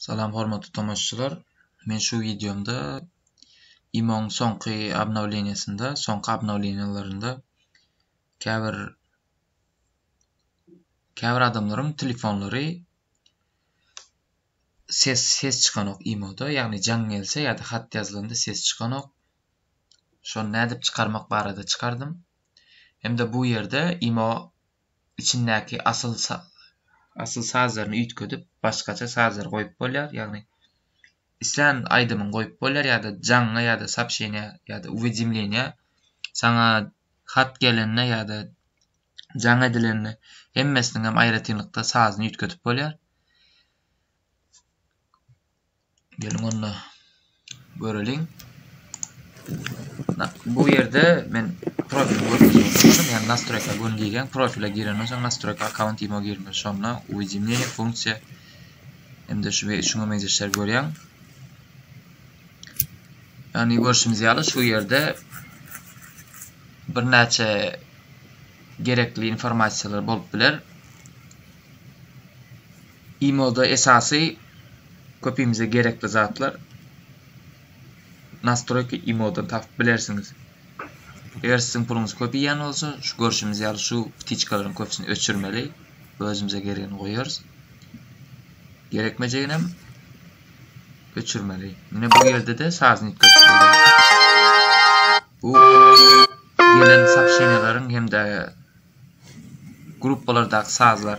Salam hormatly tomaşaçylar. Men şu wideomda Imoň soňky obnowleniýasynda, soňky obnowleniýalarynda käbir käbir adamlaryň telefonlary ses ses çykanok Imoda, ýagny jaň gelse ýa-da hat ýazylanda ses çykanok. Şony nädip çykarmak barada çykardym. Hem-de bu ýerde Imo içindäki asyl asyl sazlaryny üýtgedip başgaça sazlar goýup bolýar. Ýagny islän aýdymyňy goýup bolýar ýa-da jaňňa ýa-da soobşeniýa ýa-da uwedimleniýa saňa hat gelende ýa-da jaň edilende hemmesiniň hem aýratynlykda sazyny üýtgedip bolýar. Geliň onda göreliň. Bu ýerde men profil görkezip ýagny nastroýka göni girýän, profile girenden soň nastroýka akkaunt imo girmeli. Şonda uwedimleniýe funksiýa hem-de şu we şuňa meňzeşler görýäň. Ýagny görşümiz ýaly şu ýerde birnäçe gerekli informasiýalar bolup biler. Imoda esasy köpimize gerekli zatlar nastroýka imodan tapyp bilersiňiz. Eger siziň puluňyz köp iýen bolsa, şu görşümiz ýaly şu ptiçkalaryň köpüsini öçürmeli. Özümize geregini goýarys. Gerekmejeginem öçürmeli. Ine bu ýerde-de sazyny üýtgedip bolýar. Bu gelen soobşeniýalaryň hem-de gruppalardaky sazlar.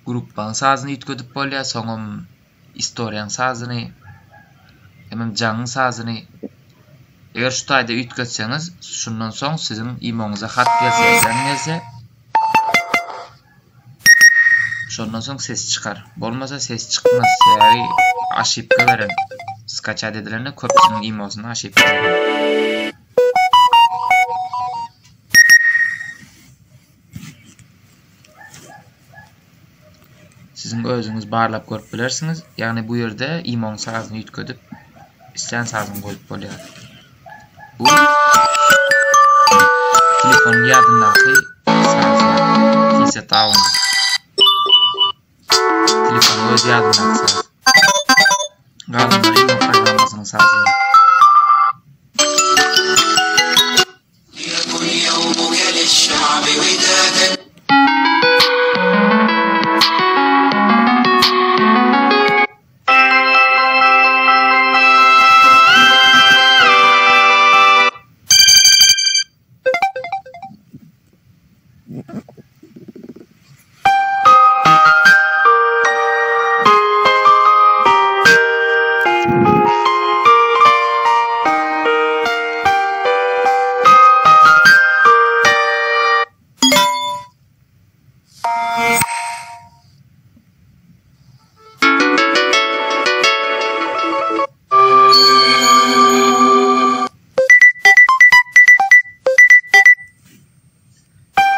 Gruppaň sazyny üýtgedip bolýar, soňam istoriýaň sazyny, hemem jaňyň sazyny. Eger şu taýda üýtgetseňiz, şundan soň siziň imoňyza hat gelse, jaň gelse, Şondan soň ses çykar. Bolmasa ses çykmaz. Sebäbi aşipka beren skaçat edilende köpüsiniň imosyna aşipka beren. Siziň özüňiz barlap görüp bilersiňiz. Ýagny bu ýerde imoň sazyny üýtgedip islän sazyňy goýup bolýar. Bu telefonyň ýadyndaky sazlar. Tise down. Telefonyň öz ýadyndaky saz. Galanlary imo programmasynyň sazlary.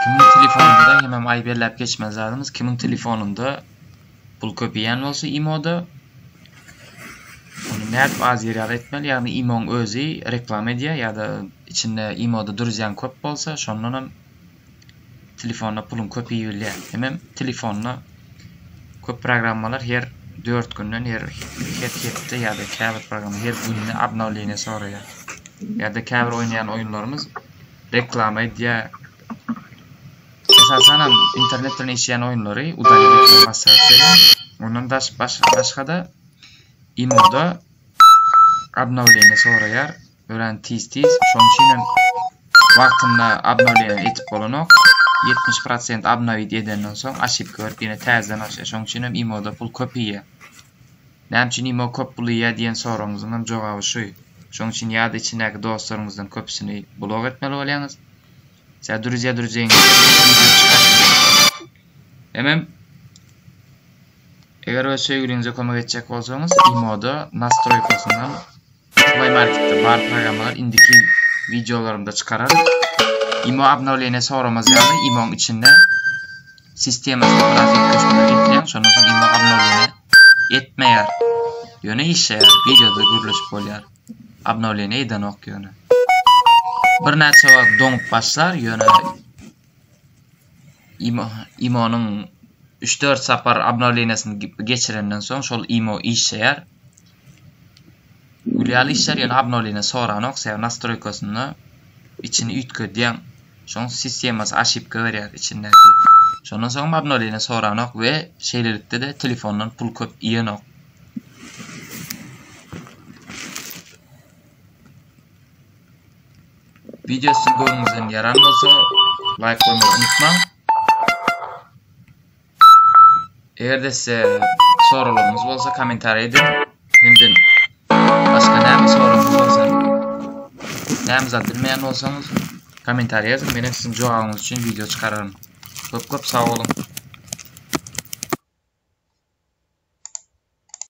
Kimiň telefonynda hemem aý belläp geçmeli zadymyz kimiň telefonynda pul köp iýen bolsa imoda ony nädip az ýer ýaly etmeli ýagny imoň özi reklama edýär ýa-da içinde imoda druzyýaň köp bolsa şondanam telefonda puluň köp iýilýär. Hemem telefonda köp programmalar her 4 günden her her hepde ýa-da käbir programma her günde obnowleniýe soraýar. Ýa-da käbir oýnaýan oýunlarymyz reklama edýär. Esasanam internet bilen işleýän oýunlary udalit etmegi maslahat berýän. Ondan daş baş başga-da imoda obnowleniýe soraýar. Örän tiz tiz. Şonuň üçin hem wagtynda obnowleniýe etip bolanok. 70 prosent obnowit edenden soň aşipka berip ýene täzeden açýar. Şonuň üçin hem imoda pul köp iýýär. Näme üçin imo köp pul iýýär diýen soragyňyzyň hem jogaby şu. Şonuň üçin ýa-da içindäki dostlaryňyzdan köpüsini blok etmeli bolýaňyz. Ýa druzýa druzýaňyz video çykaryp. Hemem eger öz söýgüliňize kömek etjek bolsaňyz imoda nastroýkasyndan Play Marketde bar programmalar indiki wideolarymda çykararyn. Imo obnowleniýe soramaz ýaly imoň içinde sistemasyna biraz üýtgeşmeler getirýän, şondan soň imo obnowleniýe etmeýär. Ýöne işleýär, wideoda gürleşip bolýar. Obnowleniýe edenok ýöne. Birnäçe wagt doňup başlar, ýöne. Imo Imo'nyň 3-4 sapar obnowleniýesini geçirenden soň şol Imo işleýär. Gül ýaly işler ýöne obnowleniýe soranok, sebäbi nastroýkasynda içini üýtgedýäň. Şoň sistemasy oşibka berýär içindäki. Şondan soň obnowleniýe soranok we şeýlelikde-de telefondan pul köp iýenok. Video siziň göwnüňizden ýaran bolsa, laýk goýmagy unutmaň. Eger-de size soraglaryňyz bolsa kommentariýa ediň. Hem-de başga näme soragyňyz bolsa, näme zat bilmeýän bolsaňyz kommentariýa ýazyň. Men hem siziň jogabyňyz üçin video çykararyn. Köp köp sag boluň.